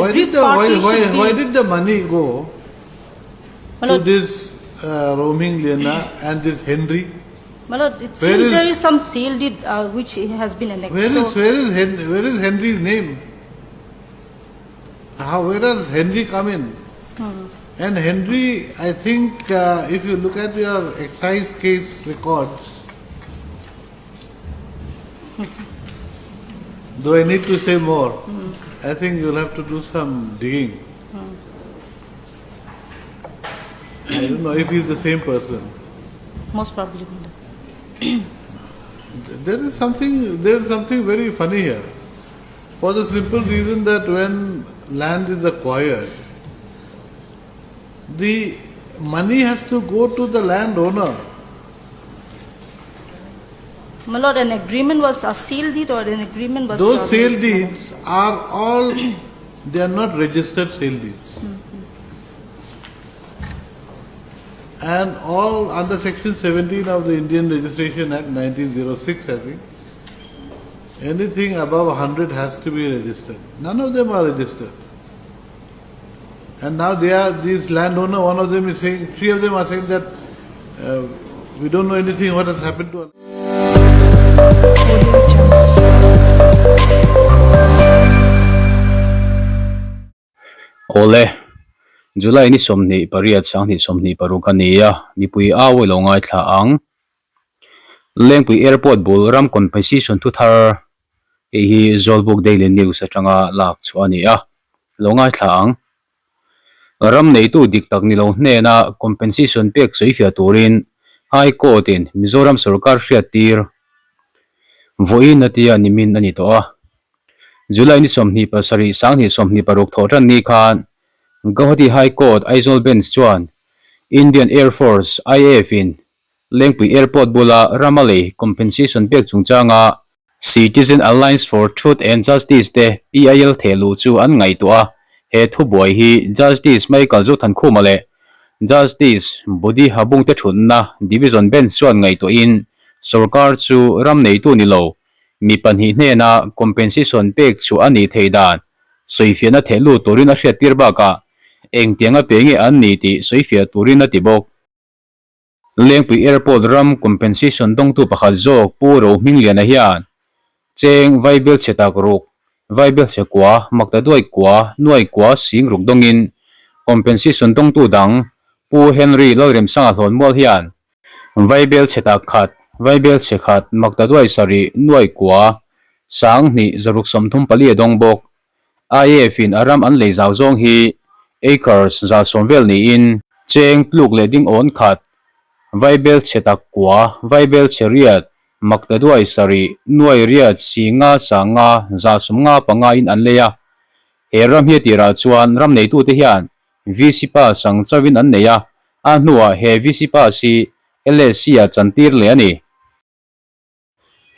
Why did aggrieved the why party why should why be. did the money go My to lord, this Rohmingliana and this Henry? my lord, it Where seems is there is some sale deed which has been annexed. where is So, where is Henry, where is Henry's name? How where does Henry come in? And Henry, I think if you look at your excise case records, do I need to say more? I think you'll have to do some digging. I don't know if he's the same person. most probably, my lord. There is something very funny here. For the simple reason that when land is acquired, the money has to go to the landowner. My lord, an agreement was a sale deed or an agreement was Those sale made, my lord. deeds are all, they are not registered sale deeds. And all under section 17 of the Indian Registration Act 1906, I think, anything above 100 has to be registered. None of them are registered. And now they are, these landowner, one of them is saying, three of them are saying that we don't know anything what has happened to us. Audio Jungle. Awle, July ni 28 2026 a ni a, mipui au ilo ngaithla ang. Lengpui Airport bul ram compensation thu thar hei hi Zawlbuk Daily News atanga lak chhuah a ni a, lo ngaithla ang. Ram neitu dik tak ni lo hnena compensation pek sawifiah turin High Court in Mizoram sorkar hriat tir vawiin a tia nimin a ni tawh a. July ni 27 2026 thawh tan ni khan Guwahati High Court Aizawl Bench chuan Indian Air Force, IAF, in Lengpui Airport bula rama lei compensation pek chungchanga Citizen Alliance for Truth and Justice te PIL thehluh chu an ngaihtuah a, he thubuai hi Justice Michael Zothankhuma leh Justice Budi Habung te thutna Division Bench chuan ngaihtuahin sorkar chu ram neitu ni lo mi pahnih hnena compensation pek chhuah a nih theih dan sawifiahna thehluh turin a hriattir bakah engtianga pe nge an ni tih sawifiah turin a ti bawk. Lengpui Airport ram compensation dawngtu pakhat zawk Pu Rohmingliana hian cheng vaibel chhe tak ruk, vaibel chhe kua, makta duai kua, nuai kua sing ruk dawngin compensation dawngtu dang Pu Henry Lalremsanga hlawnmual hian vaibel chhe tak khat, vaibel chhe khat, makta duai sarih, nuai kua, sang hnih zaruk 34 a dawng bawk. IAF in a ram an lei zau zawng hi acres 110 vel niin cheng tluk leh ding awn khat, vaibel chhe tak kua, vaibel chhe riat, makta duai sarih, nuai riat, si nga sang nga, 155 in an lei a. He ram hi a tirah chuan ram neitute hian VC pass ang chauhin an nei a, a hnuah he VC pass hi LSC ah chantir leh a ni.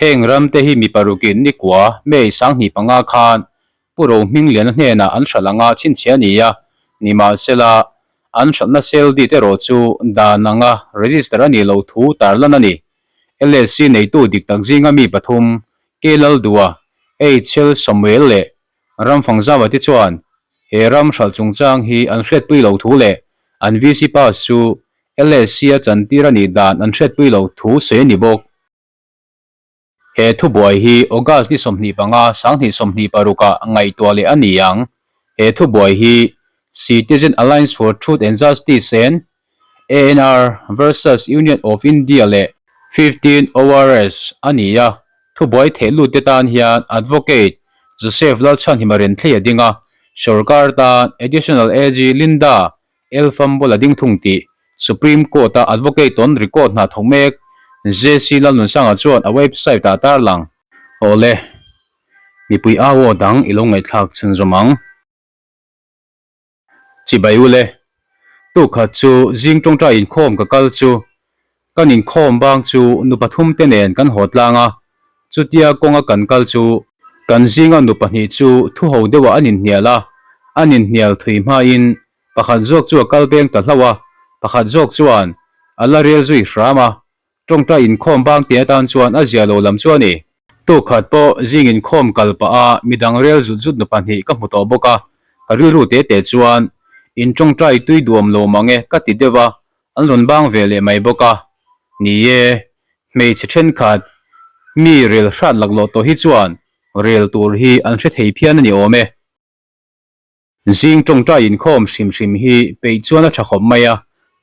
Heng ram te hi mi parukin nikua May 2005 khan Pu Rohmingliana hnenah an hralh anga chhinchhiah a ni a, nimahsela an hralhna sale deed erawh chu dan anga register a nih loh thu tarlan a ni. LSC neitu dik tak zinga mi pathum, K Laldua, HL Samuel leh Ramfangzawa te chuan he ram hralh chungchang hi an hriatpui loh thu leh an VC pass chu LSC a chantir a nih dan an hriatpui loh thu sawi a ni bawk. He thubuai hi August ni 25, 2026 ah ngaihtuah leh a ni ang. He thubuai hi Citizen Alliance for Truth and Justice and ANR versus Union of India leh 15 ORS a ni a. Thubuai thehlut te tan hian Advocate Joseph Lalchhanhima Renthlei a ding a, sorkar tan Additional AG Linda Elfam bula ding thung tih Supreme Court-a advocate tawn record hna thawk mek JC Lalnunsanga chuan a website ah tarlang. Awle, mipui au aw dang i lo ngaihthlak chhunzawm ang. Chibai ule, tukhat chu zing tawngtai inkhawm ka kal chu kan inkhawm bang chu nu pathum te nen kan haw tlang a, chutia kawnga kan kal chu kan zinga nu pahnih chu thu ho deuhah an inhnial a, an inhnial thui hmain pakhat zawk chu a kal beng ta hlauh a, pakhat zawk chuan a la rel zui hram a, tawngtai inkhawm bang tih atan chuan a zia lo lam chu a ni. Tukhat pawh zing inkhawm kal pah a midang rel zut zut nu pahnih ka hmu tawh bawk a. Ka rilru te te chuan in tawngtai tui duam lo mang e ka ti deuh a, an rawn bang ve leh mai bawk a. Ni e, hmeichhe thenkhat mi rel hrat laklawh tawh hi chuan rel tur hi an hre thei phian a ni awm e. Zing tawngtai inkhawm hrim hrim hi peih chuan a tha khawp mai a,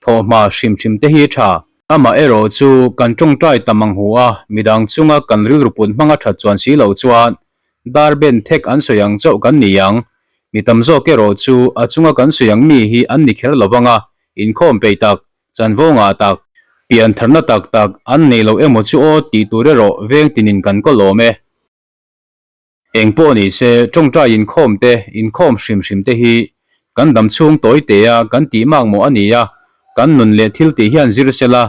thawhhma hrim hrim te hi a tha. Amah erawh chu kan tawngtai tam ang hu a, midang chunga kan rilru put hmanga that chuan si lo chuan dar ben thek an sawi ang chauh kan ni ang. Mi tam zawk erawh chu a chunga kan sawi ang mi hi an ni kher lo vang a, inkhawm peih tak, chanvo ngah tak, pian tharna tak tak an nei lo emaw chu aw tih tur erawh veng tinin kan kawl awm e. Eng pawh ni se, tawngtai inkhawm te, inkhawm hrim hrim te hi kan dam chhung tawi te a kan tih mak mawh a ni a, kan nun leh thil tih hian zir sela,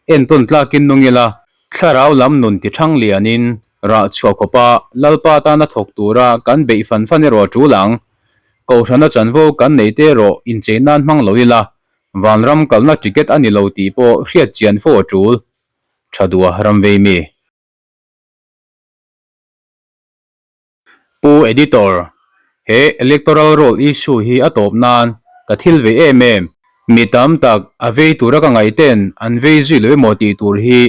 entawn tlakin nung ila, thlarau lam nun ti thang lianin rah chhuah khawpa Lalpa tana thawk tura kan beih fan fan erawh a tul ang. Kohhrana chanvo kan nei te erawh inchei nan hmang lo ila, vanram kalna ticket a ni lo tih pawh hriat chian fo a tul. Tha duh a ram vei mi. Pu Editor, he Electoral Roll issue hi a tawp nan ka thil ve em em. Mi tam tak a vei tura ka ngaih ten an vei zui lo emaw tih tur hi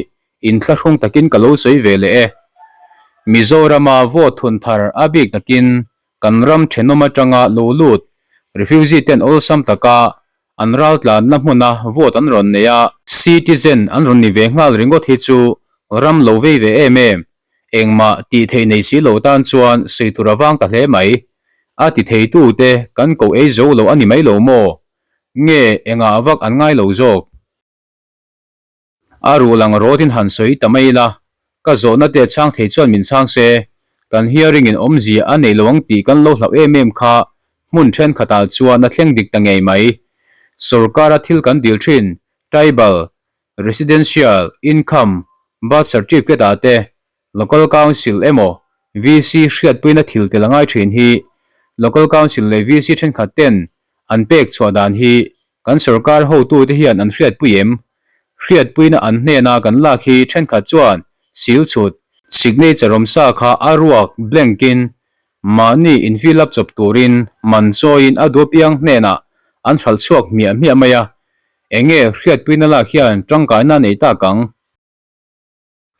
inthlahrung takin ka lo sawi ve leh e. Mizorama vote thun thar a bik takin kan ram thenawm atanga lo lut refugee ten awlsam taka an raltlanna hmuna vote an rawn nei a, citizen an rawn ni ve nghal ringawt hi chu ram lo vei ve em em, engmah tih theih nei si lo tan chuan sawi tur a vang ta hle mai. A ti theitu te kan koh ei zo lo a ni mai lo maw? Nge engah vak an ngai lo zawk? A ruh lang rawt in han sawi ta mai ila, ka zawhna te chhang thei chuan min chhang se, kan hearing in awmzia a nei lo ang tih kan lo hlauh em em kha hmun thenkhatah chuan a thleng dik ta ngei mai. Sorkara thil kan dil thin, tribal, residential, income, birth certificate ah te Local Council emaw VC hriatpuina thil tel a ngai thin hi Local Council leh VC thenkhat ten an pek chhuah dan hi kan sorkar hotute hian an hriatpui em? Hriatpuina an hnena kan lak hi thenkhat chuan sil chhut, signature awmsa kha a ruak blank in mahni in fill up chawp turin man chawiin a duapiang hnenah an hralh chhuak hmiah hmiah mai a, enge hriatpuina lak hian tangkaina nei tak ang?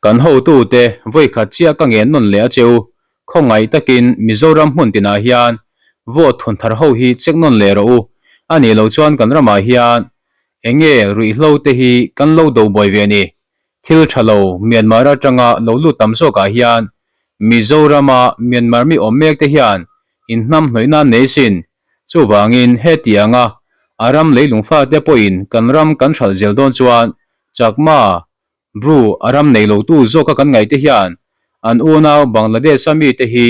Kan hotute vawikhat chiah ka ngen nawn leh a che u. Khawngaih takin Mizoram hmun tinah hian vote thun thar ho hi check nawn leh rawh u. A nih loh chuan kan ramah hian eng nge ruihhlo te hi kan lo do buai ve ni. Thil tha lo Myanmar atanga lo lut tam zawkah hian Mizorama Myanmar mi awm mek te hian inhnam hnawih nan nei sin. Chuvangin hetianga a ram leilung fate pawhin kan ram kan hralh zel dawn chuan Chakma Bru, a ram nei lotu zawka kan ngaihte hian an unau Bangladesh-a mite hi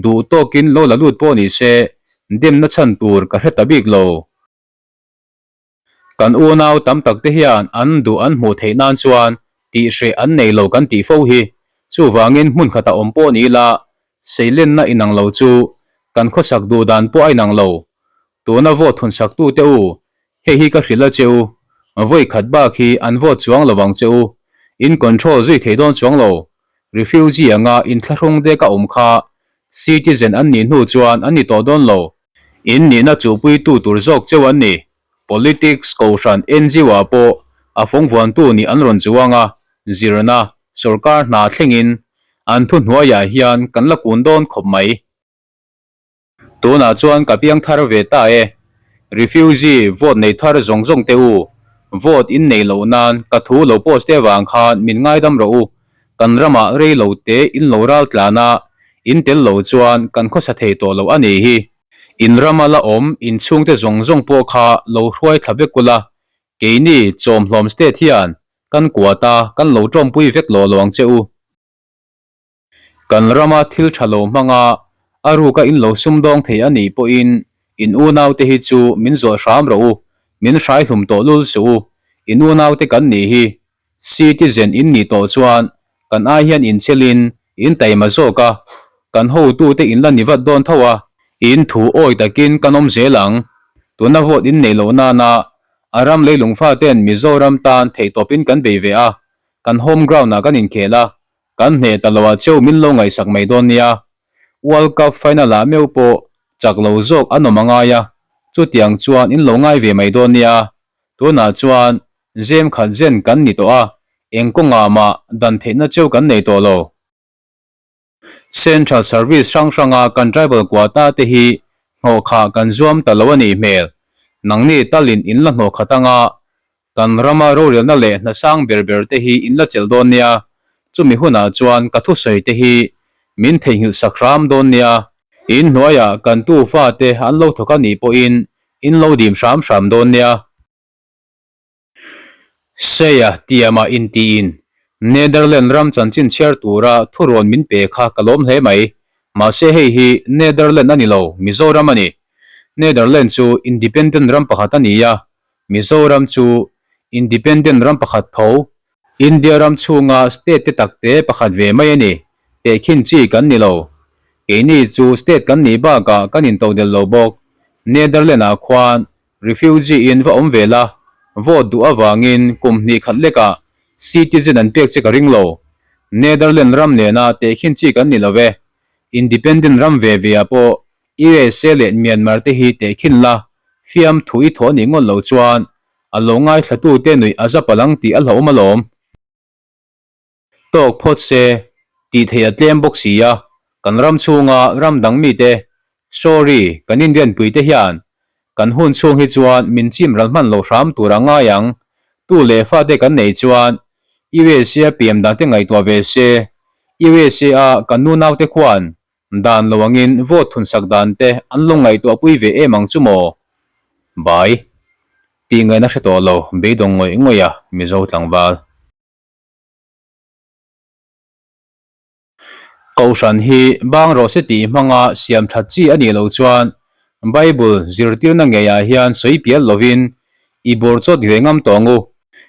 duh tawkin lo la lut pawh ni se, demna chhan tur ka hre ta bik lo. Kan unau tam takte hian an duh an hmuh theih nan chuan tihhreh an nei lo kan tih fo hi. Chuvangin hmun khatah awm pawh ni ila, seilenna inang lo chu kan khawsak duh dan pawh a inang lo. Tuna vote thun sak tute u, hei hi ka hrilh a che u, vawi khat bak hi an vote chuang lo ang che u, in control zui thei dawn chuang lo, refugee anga inthlahrung dek a awm kha citizen an nih hnu chuan an ni tawh dawn lo, in nihna chuhpuitu tur zawk cheu an ni, politics kohhran NGO ah pawh a fawngvuantu nih an rawn chuang a, zirna, sorkar hna thlengin an thuhnuaiah hian kan la kun dawn khawp mai. Tunah chuan ka piang thar ve ta e. Refugee vote nei thar zawng zawng te u, vote in nei loh nan ka thu lo post te avang khan min ngaidam rawh u. Kan ramah rei lo te in lo ral tlan a, in tel lo chuan kan khawsa thei tawh lo a nih hi. In rama la awm in chhungte zawng zawng pawh kha lo hruai thla vek ula, keini chawmhlawm state hian kan kuata kan lo tawmpui vek lawh lo ang che u. Kan rama thil tha lo hmanga a ruka in lo sumdawng thei a nih pawhin in unaute hi chu min zawh hram rawh u, min hrai hlum tawh lul suh u, in unaute kan nih hi citizen in nih tawh chuan kan ai hian inchelin in taima zawk a, kan hotute in la ni vat dawn tho a, in thu awi takin kan awm zel ang. Tuna vote in neih loh nana a ram leilung faten Mizoram tan theihtawpin kan bei ve a, kan home ground ah kan inkhel a, Kan hneh ta lo ah cheu min lo ngaihsak mai dawn nia. World Cup final ah meuh pawh Chak lo zawk an awm a ngai a, chutiang chuan in lo ngai ve mai dawn nia. Tunah chuan zem khat zen kan ni tawh a, eng kawngah mah dan theihna cheu kan nei tawh lo. Central Service hrang hranga kan tribal quota te hi hnawhkhah kan zuam ta lo a nih hmel. Nangni talin in la hnawhkhat anga kan rama rorelna leh hna sang ber ber te hi in la chelh dawn nia. Chumi hunah chuan ka thusawi te hi min theihnghilh sak hram dawn nia. In hnuaiah kan tu fate an lo thawk a nih pawhin in lo dim hram hram dawn nia. Seia tiama intiin Netherland ram chanchin chhiar tura thurawn min pe kha ka lawm hle mai. Mahse hei hi Netherland a ni lo, Mizoram a ni. Netherland chu independent ram pakhat a ni a, Mizoram chu independent ram pakhat tho. India ram chhunga state te takte pakhat ve mai a ni. Tehkhin chi kan ni lo. Keini chu state kan nih bakah kan intodelh lo bawk. Netherland-ah khuan Refugee in va awm ve la, vote duh avangin kum hnih khat lekah citizen an pek che ka ring lo. Netherland ram nena tehkhin chi kan ni lo e. Independent ram ve ve ah pawh USA leh Myanmar te hi tehkhin la, fiam thu i thawh nih ngawt lo chuan a lo ngaithla te nuih a za palang tih a hlauhawm alawm. Tawk phawt se, tih theih a tlem bawk si a, kan ram chhunga ram dang mite, sorry, kan Indian puite hian kan hun chhung hi chuan min chim ral hman lo hram tur a ngai ang. Tu leh fate kan nei chuan USA piam dan te ngaihtuah ve se, USA a kan nu naute khuan dan lo angin vote thun sak dan te an lo ngaihtuah pui ve em ang chu maw? Bai. Tih ngaihna hre tawh lo, beidawng ngawih ngawih a Mizo tlangval. Kohhran hi bang rawh se tih hmanga siam that chi a nih loh chuan Bible zirtirna ngeiah hian sawi pial lovin i bawr chawt ve ngam tawh ang u.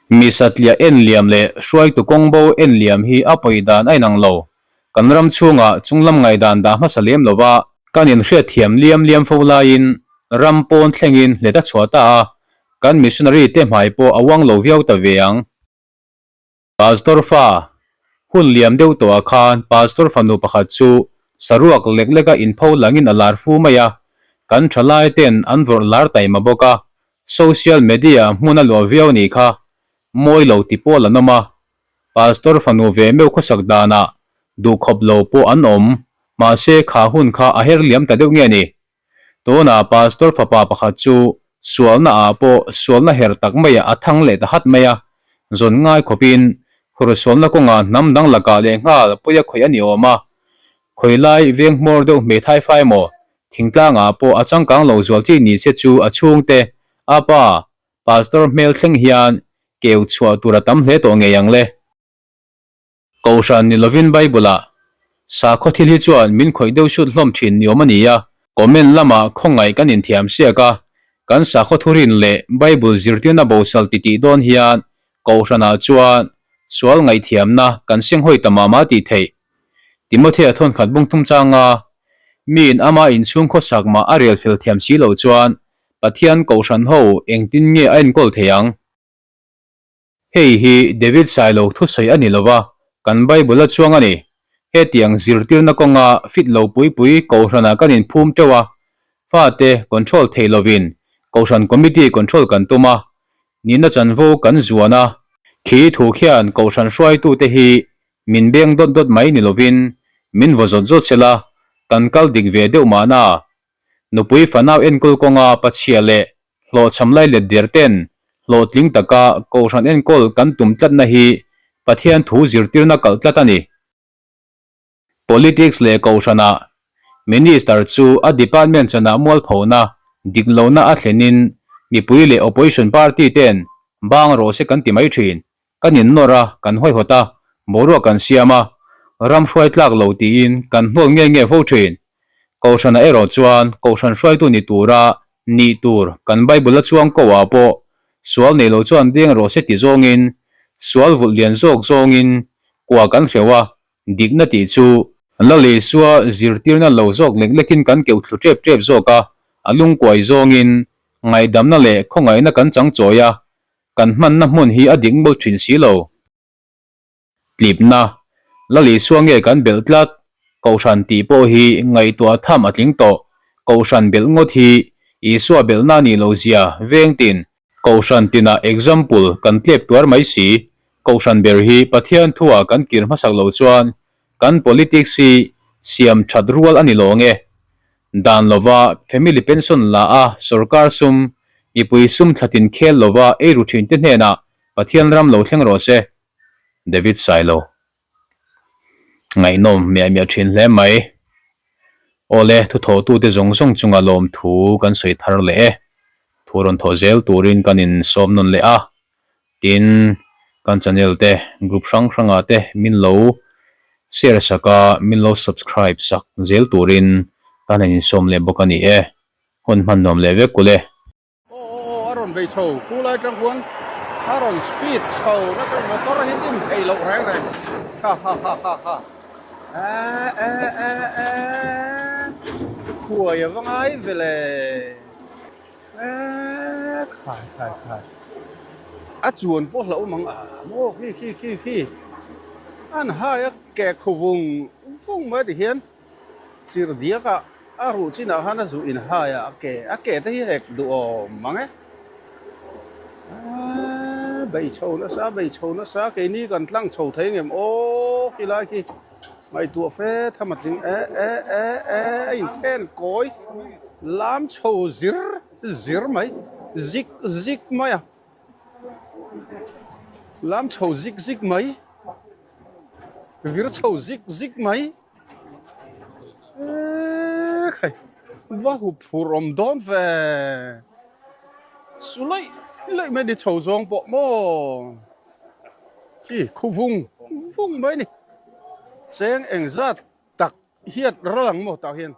Mi satliah en liam leh hruaitu kawng bo en liam hi a pawi dan a inang lo. Kan ram chhungah chunglam ngaihdan dah hmasa lem lova kan inhriatthiam liam liam fo laiin ram pawn thlengin hlet a chhuah ta a, kan missionary te hmai pawh a uang lo viau ta ve ang. Pastor fa, Hun liam deuh tawhah khan Pastor fanu pakhat chu saruak lek leka inpho langin a lar fu mai a, kan thalai ten an vawrh lar taima bawk a, social media hmun a luah viau anih kha, mawi lo ti pawl an awm a. Pastor fanu ve meuh khawsak danah duhkhawp lo pawh an awm, mahse kha hun kha a her liam ta deuh nge ni? Tunah Pastor fapa pakhat chu sualna ah pawh sualna her tak maiah a thang leh ta hat mai a, zawn ngai khawpin hursualna kawngah hnam dang lakah leh nghal pawi a khawih a ni awm a. Khawilai veng hmawr deuh hmeithai fai maw? Thingtlangah pawh a changkang lo zual chi ni se chu a chhungte, a pa, Pastor hmel thleng hian keu chhuah tur a tam hle tawh ngei ang le. Kohhran ni lovin Bible-ah sakhaw thil hi chuan min khawih deuh sut hlawm thin ni awm a ni a. Comment lamah khawngaih kan inthiam siak a, kan sakhaw thurin leh Bible zirtirna bosal titih dawn hian Kohhranah chuan sual ngaihthiamna kan senghawi ta mah mah tih theih. Timothea thawnkhat bungthum changa miin ama inchhung khawsak mah a rel fel thiam si loh chuan Pathian Kohhran ho engtin nge a enkawl thei ang? Hei hi David Sailo thusawi a ni lo va, kan Bible a chuang a ni. Hetiang zirtirna kawnga fit lo pui pui Kohhranah kan inphum teuh a, fate control thei lovin Kohhran committee control kan tum a, nihna chanvo kan zuan a. Khi thu khian Kohhran hruaitute hi min beng dawt dawt mai ni lovin min vaw zawt zawt sela, kan kal dik ve deuh mahna. Nupui fanau enkawl kawnga pachhia leh Hlawhchham lai let der ten hlawhtling taka Kohhran enkawl kan tum tlatna hi Pathian thu zirtirna kalh tlat a ni. Politics leh Kohhranah Minister chu a department chanah mualphona, diklohna a thlenin mipui leh opposition party ten bang rawh se kan ti mai thin. Kan innawr a, kan hawihawt a, boruak kan siam a, ram hruai tlak lo tiin kan hnawl nge nge fo thin. Kohhranah erawh chuan Kohhran hruaitu ni tura nih tur kan Bible a chuang ko ah pawh sual nei lo chuan deng rawh se ti zawngin sual vulh lian zawk zawngin kua kan hreuh a, dikna tih chu Lal Isua zirtirna lo zawk lek lekin kan keuh thlu tep tep zawk a, a lungkuai zawngin ngaihdamna leh khawngaihna kan chang chawi a, Kan hmanna hmun hi a dik mawlh thin si lo. Tlipna, Lal Isua nge kan belh tlat? Kohhran tih pawh hi ngaihtuah tham a tling tawh. Kohhran belh ngawt hi Isua belhna a nih loh zia veng tin Kohhran tinah example kan tlep tuar mai si. Kohhran ber hi Pathian thuah kan kir hmasak loh chuan kan politics hi siam that rual a ni lo nge. Dan lova family pension la a sorkar sum, mipui sum thlatin khel lova eiru thinte hnenah Pathian ram lo thleng rawh se. David Sailo. Ngaihnawm miah miah thin hle mai. Awle, thuthawhtute zawng zawng chunga lawmthu kan sawi thar leh e. Thu rawn thawh zel turin kan insawm nawn leh a. Tin, kan channel te, group hrang hrangah te min lo share sak a, min lo subscribe sak zel turin kan han insawm leh bawk a ni e. Hun hman nuam leh vek kulh e. Aw aw aw a rawn bei chho khu lai tang khuan a rawn speed chho na chuan motor hi dim thei loh reng reng ha ha ha ha ha e e e e khuai a va ngai ve le e khai khai khai a chuan pawh hlauh awm ang a maw khi khi khi khi an hai a ke khu vung vung mai ti hian. Chirhdiak ah a ruh chin ah khan a zuh in hai a, a ke a ke te hi hek duh awm mang e. Aaa bei chho nasa bei chho nasa keini kan tlang chho thei ngem aw khi lai khi ngaihtuah fe tham a tling e e e e a inthen kawi lam chho zir zir mai zik zik mai a lam chho zik zik mai vir chho zik zik mai. Ekhai va hup phur awm dawn ve su laih laih mai ni chho zawng pawh maw khi khu vung vung mai ni cheng engzat tak hiat ral ang maw tah hian.